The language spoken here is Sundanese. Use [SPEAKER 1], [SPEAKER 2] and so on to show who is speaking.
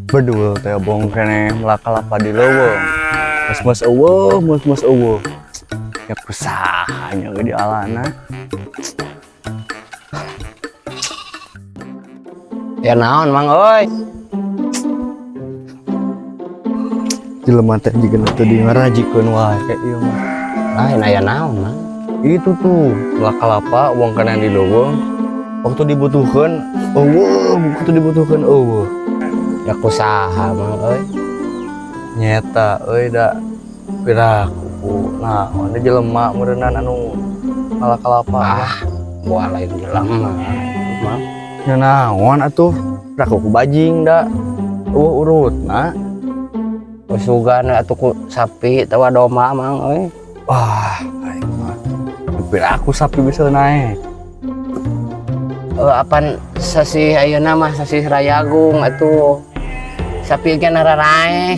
[SPEAKER 1] Bedul teh bong keneh melak kalapa di leuweung. Mus-mus eueuh, mus-mus eueuh. Ya kusaha nya di alana.
[SPEAKER 2] Ya naon Mang euy.
[SPEAKER 1] Jelema teh jiga teu di ngarajikeun wae kayak ieu mah.
[SPEAKER 2] Lain aya naon Mang.
[SPEAKER 1] Itu tuh melak kalapa wong keneh di leuweung. Waktu dibutuhkan eueuh, waktu dibutuhkan eueuh.
[SPEAKER 2] Ya kusaha Mang euy.
[SPEAKER 1] Nyeta euy da piraku. Nah, mana jelema meureunnan anu melak kalapa mah.
[SPEAKER 2] Ah, buah lain jelema Mang.
[SPEAKER 1] Ya naon atuh? Piraku ku bajing da. Eueuh urutna.
[SPEAKER 2] Usugan atuh ku sapi atawa domba Mang euy.
[SPEAKER 1] Wah, aing mah. Piraku sapi bisa naik.
[SPEAKER 2] Apan sasih ayeuna mah sasih Rayagung atuh. Sapi ge nararaek.